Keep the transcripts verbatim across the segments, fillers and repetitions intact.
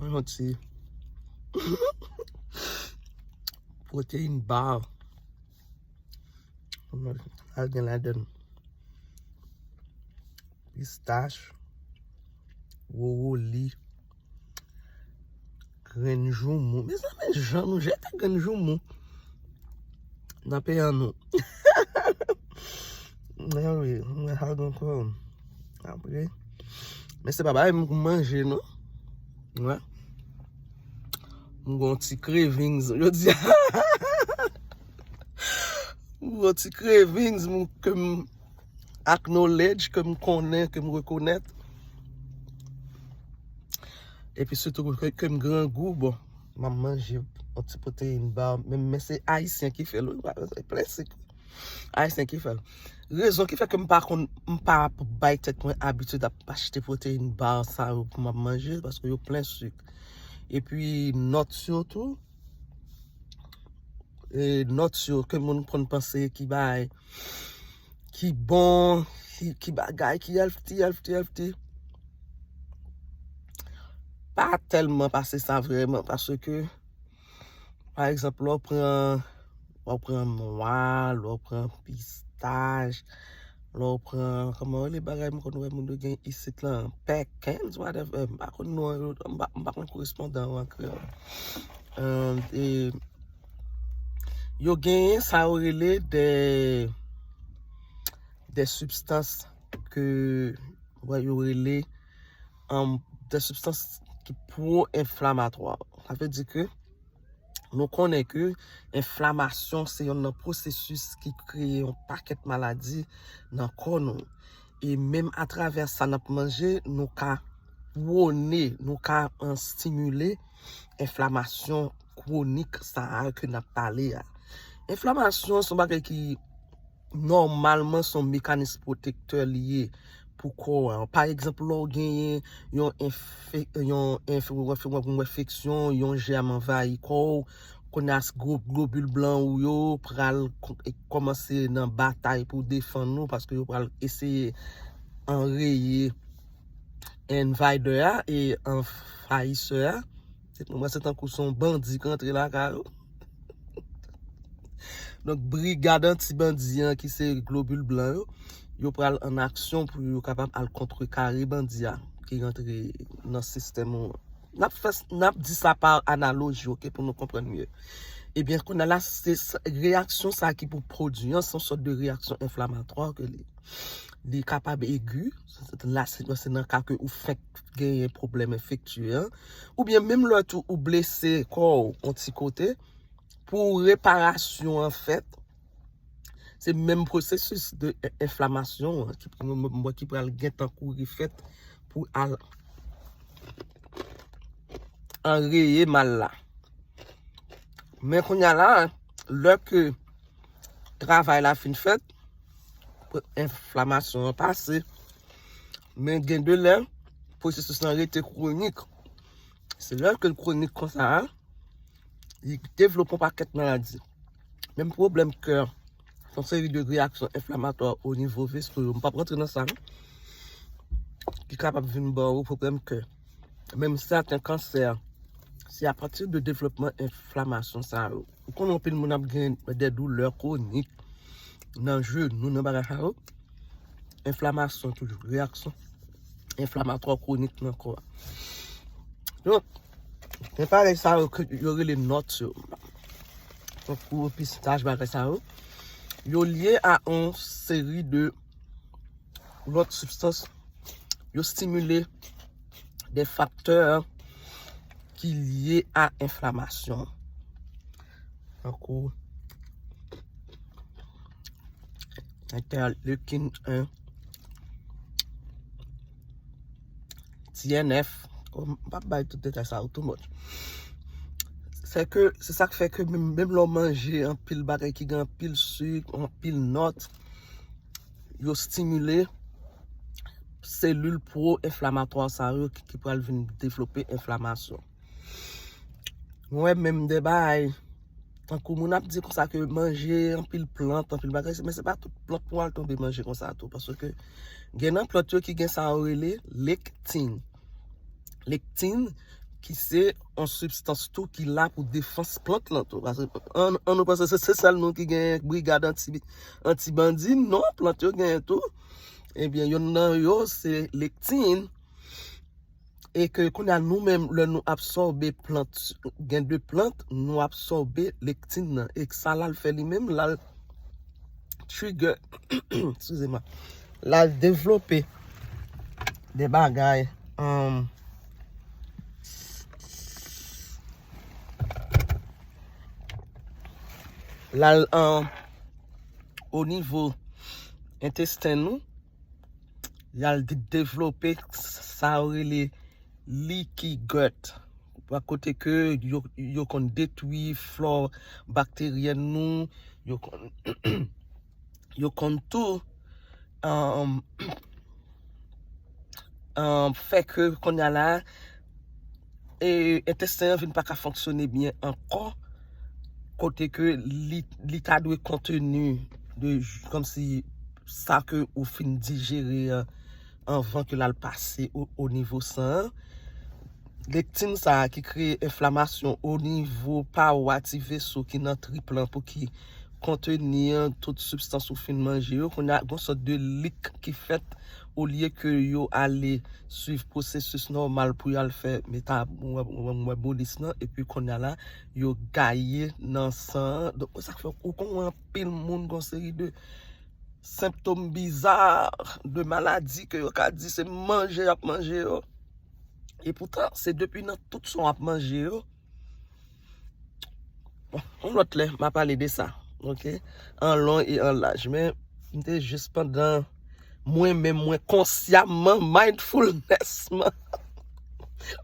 Mwen yon ti protein bar. Al gen ladan pistach, wowoli, grenn joumou. Mezanmi, jan nou jete grenn joumou nan peyi an nou. Men wi, mwen sa gen kò apre. Men se pa bagay m pou manje non. Wè. M gon ti cravings jodi a. M gon ti cravings m ke m acknowledge, ke m konnen, ke m rekonèt. Epi sitou ke, ke m grangou, bon, m ap manje yon ti protein bar, men, men se ayisyen ki fè l, wi, se plen sik. Ayisyen ki fè l. Rezon ki fè ke m pa konn, m pa bay tèt mwen abitid ap achte protein bar sa yo pou m ap manje, paske yo plen sik. Epi nòt yo tou, e, nòt yo ke moun konn panse ki bay, ki bon, ki, ki bagay, ki healthy, healthy, healthy. Pa tèlman pase sa vrèman, paske, pa egzanp, lè w pran, lè w pran nwa, lè w pran pistach, lè w pran, kòman yo rele bagay m konn wè moun yo gen isit lan, Perkins, whatever, m pa konn non yo, m pa, m pa konn korespondan yo an kreyòl. An, e, yo genyen sa yo rele de, de sibstans ke, wè, yo rele, an, de sibstans ki pwo-enflamatwa. Sa vle di ke nou konnen ke enflamasyon se yonn nan pwosesis ki kreye yon pakèt maladi nan kò nou. E menm atravè sa n ap manje, nou ka pwone, nou ka, an, stimile enflamasyon kwonik sa a ke n ap pale a. Enflamasyon se yon bagay ki nòmalman se yon mekanis pwotektè li ye pou kò a. Pa egzanp, lè w genyen yon enfe-, yon enfe-, yon enfeksyon, yon jèm anvayi kò w, kounye a gwo globil blan ou yo pral k-, kòmanse nan batay pou defann ou, paske yo pral eseye anreye envayidan an e anvayisan an. Se pou mwen, se tankou se yon bandi k antre lakay ou. Donk, brigad anti-bandi an, ki se globil blan yo, yo pral an aksyon pou yo kapab al kontrekare bandi a ki rantre nan sistèm ou an. N ap fè, n ap di sa pa analoji, oke, pou nou konprann mye. Ebyen, kounye a la, se s-, reyaksyon sa ki pou pwodui an, se yon sòt de reyaksyon enflamatwa ke li, li kapab egi. La, se, se nan ka ke ou fenk genyen pwoblèm enfektye an. Oubyen menm lè tou ou blese kò w yon ti kote, pou reparasyon an fèt, se menm pwosesis de en-, enflamasyon an ki, mwen, mwen, ki pral gentan kouri fèt pou al anreye mal la. Men kounye a la, lè ke travay la fin fèt, enflamasyon an pase, men gen de lè, pwosesis lan rete kwonik. Se lè ke l kwonik konsa a, li devlope yon pakèt maladi. Menm pwoblèm kè, yon seri de reyaksyon enflamatwa o nivo veso yo. M p ap rantre nan sa, non. Ki kapab vin ba w pwoblèm kè. Menm sèten kansè, se apati de devlopman enflamasyon sa yo. Ou konnen anpil moun ap gen de doulè kwonik nan jenou, nan bagay sa yo. Enflamasyon toujou, reyaksyon enflamatwa kwonik nan kò a. Donk, men parèy sa yo ke yo rele nòt yo. Tankou pistach, bagay sa yo. Yo lye a yon seri de lòt sibstans. Yo stimile de faktè ki lye a enflamasyon. Tankou entèleukin en, T N F, m p ap bay tout detay sa yo too much. Se ke, se sa k fè ke menm, menm lè w manje anpil bagay ki gen anpil sik, anpil nòt, yo stimile selil pwo-enflamatwa sa yo ki, ki pral vin devlope enflamasyon. Mwen menm de bagay, tankou moun ap di konsa ke manje anpil plant, anpil bagay, men se pa tout plant pou al tonbe manje konsa tou, paske gen nan plant yo ki gen sa yo rele lektin. Lektin ki se yon sibstans tou ki la pou defans plant lan tou. Paske an, an nou panse se, se sèl nou ki gen brigad anti, anti bandi. Non, plant yo genyen tou. Ebyen, yonn nan yo se lektin. E ke kounye a nou menm, lè nou absòbe plant, gen de plant, nou absòbe lektin nan. E sa l al fè li menm, l al trigger, eskize mwen, l al devlope de bagay, um, l al, um, o nivo entesten nou, y al de-, devlope sa yo rele leaky gut. Pa kote ke yo, yo konn detwi flò bakteryèn nou, yo konn, yo konn tou, um, um, fè ke kounye a la, e, entesten an vin pa ka fonksyone byen ankò, kote ke li, li ta dwe konteni de, kòmsi sa ke ou fin dijere an, anvan ke l al pase o, o nivo san an. Lektin sa a ki kreye enflamasyon o nivo pawa ti veso ki nan trip lan pou ki konteni an tout sibstans ou fin manje yo. Kounye a, gon sòt de lik ki fèt olye ke yo ale swiv pwosesis nòmal pou y al fè meta-, metabolis lan, epi kounye a la, yo gaye nan san an. Donk, sa k fè ou konn wè anpil moun gon seri de senptòm biza, de maladi ke yo ka di se manje y ap manje yo. E poutan, se depi nan tout sa w ap manje yo. Bon, yon lòt lè, m a pale de sa, oke? An lon e an laj. Men, m te jis pandan mwen menm, mwen konsyamman, mindfulness, man,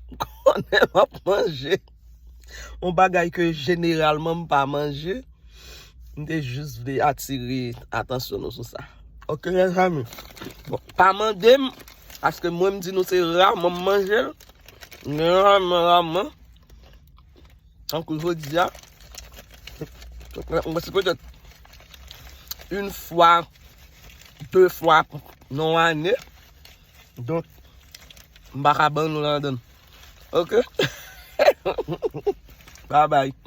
m konnen m ap manje yon bagay ke jeneralman m pa manje. M te jis vle atire atansyon nou sou sa. Oke, mezanmi. Bon, pa mande m, paske mwen m di nou se raman m manje l. Men raman, raman. Tankou jodi a, mwen se petèt yon fwa, de fwa nan yon ane. Donk, m pa ka ban nou ladan. Oke? Bye bye.